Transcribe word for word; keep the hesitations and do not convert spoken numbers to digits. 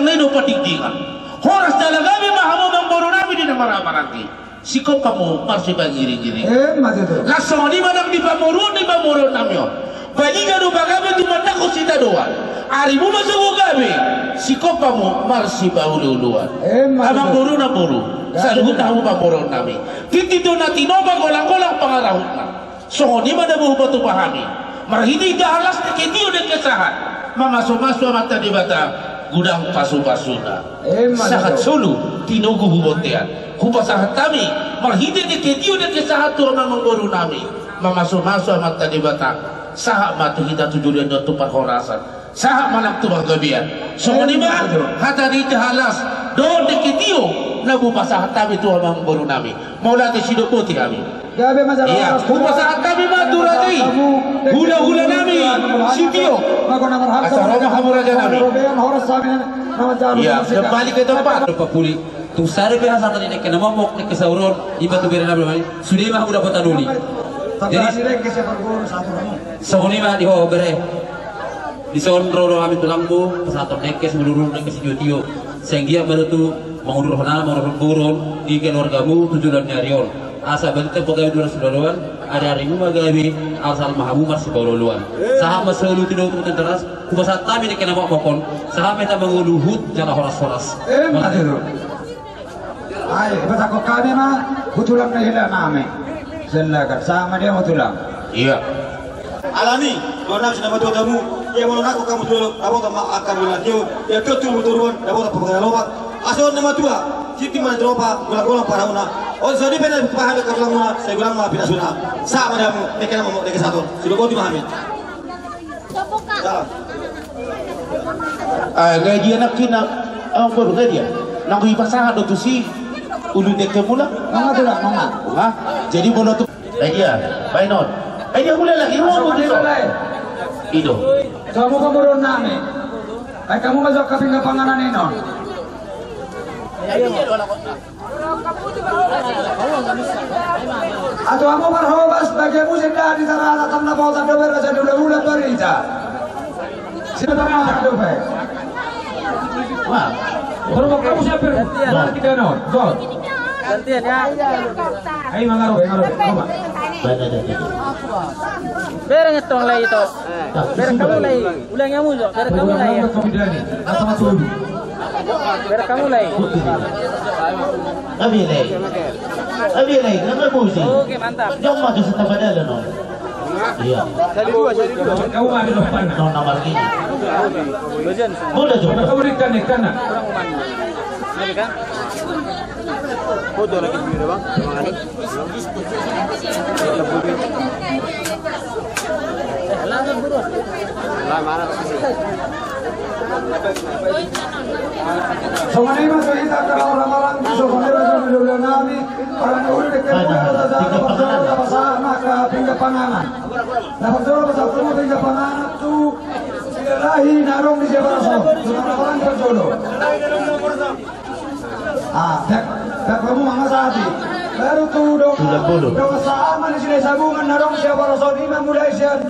na i do pandingdingan. Horas jala gabe ma hamu amangboru nami di na marhahamaranggi. Singkop hamu marsipangiringiring. Emma tutu. Las songon i ma nang di pamoruon ni pamoruon nami on. Baliga do pagabe tumandangkon sitadoan. Arimu ma sogo gabe. Singkop hamu marsipaolooloan. Emma tutu. Amangboru namboru. Gabe. Saluhutna hamu pamoruon nami. Tintin do na tinopa, golanggolang pangarahutna. Songon i ma na boi hupatupa hami. Marhitehite las, dengke tio, dengke sahat, mamasumasu Amanta Debata godang pasupasuna. Emma tutu. Sahat solu tinogu tu bontean. Hupasahat hami marhite dengke tio, dengke sahat tu amangboru nami. Mamasumasu Amanta Debata. Sahat ma tu hita tu joloan on tu parhorasan. Sahat ma nang tu panggabean. Songon i ma hata ni las dohot dengke tio na hupasahat hami tu amangboru nami. Mauliate sidok boti hami. Gabe ma jala. Iya, horas, hupasahat hami ma tu raja i. Hulahula nami sitio. Asa ro ma hamu raja nami. Iya, kembali ke tempat. Tung sada pe hasahatan ni dengke na momok, dengke saur on, i ma tu bere nami. Sude ma hamu dapotan uli. Jadi songon i ma di ho bere. Dison ro do hami tulangmu, pasahathon dengke simudurudur, dengke sitiotio. Sai anggiat ma tutu mangudurhon, mangudurhon boru on di keluargamu tu joloan ni ari on. Asa balintang pagabe, dua ratus dua puluh dua an, ari-arimu ma gabe, asa ma hamu marsipaolooloan. Sahat ma solu tinogu tu bontean, hupasahat hami dengke na momok on. Sahat ma hita mangolu huhut jala horas-horas. Emma tutu. Ai, pasahathon hami ma tu tulang ni hela nami. Silakan, sahat ma di hamu tulang. Iya. Alani, dohonon nami sian na matua tamu, ia molo nangkok hamu tu dolok, dapotan ma angka na tio, ia tontu hamu toruan, dapotan pangalaoan. Asa on na matua, tintin ma na tinopa, golanggolang pangarahutna. On songon i pe na pahami angka tulang muna, sai godang ma pinasuna. Sahat ma di hamu, dengke na momok, dengke sahat on. Sidok boti ma hami. Ah, nga dia nangkin, ah, baru nga dia. Nang hupasahat do tusi ulu dengke muna. Nunga tulang, nunga. Nunga. Jadi molo tu nga dia, baen on. Nga dia muna lagi, muna, muna. I do. Hamu pamoruon nami. Ai hamu ma jo angka pinggan panganan i non. Atu hamu marhobas, bagian musik dah di tara-tara, tanda bau, tanda bera, jadi ulang-ulang barita. Sini tama dope. Wah. Baru mau kamu siapa? Gantian. Nah, kita no. Go. Gantian ya. Ayo, mangaruh, mangaruh. Coba. Baik, baik, baik. Bereng tong lai itu. Nah, bereng kamu lai. Ulang yang muncul, bereng kamu lai ya. Apa tuh? Bereng kamu lai. Abi lai. Abi lai, kenapa musi? Oke, mantap. Jom maju setempat dah, no. Iya. Seri dua, seri dua. Kamu ada depan. No, nomor ini. Boleh juga. Kamu ikan, ikan. Ini kan? Foto lagi dulu, Bang. Emang ada. Songon i ma tu hita angka na marhahamaranggi, songon i ma tu hita angka na marhahamaranggi, ala ni uli dengke muna, na parjolo pasahat ma angka pinggan panganan. Na parjolo pasahat ma pinggan panganan tu Silalahi na adong di Siabarras on, tu na marhahamaranggi parjolo. Ah, pek, pek hamu mangasahati. Baru tu dongan, dongan sahat ma ni Silahisabungan na adong di Siabarras on, i ma mulai sian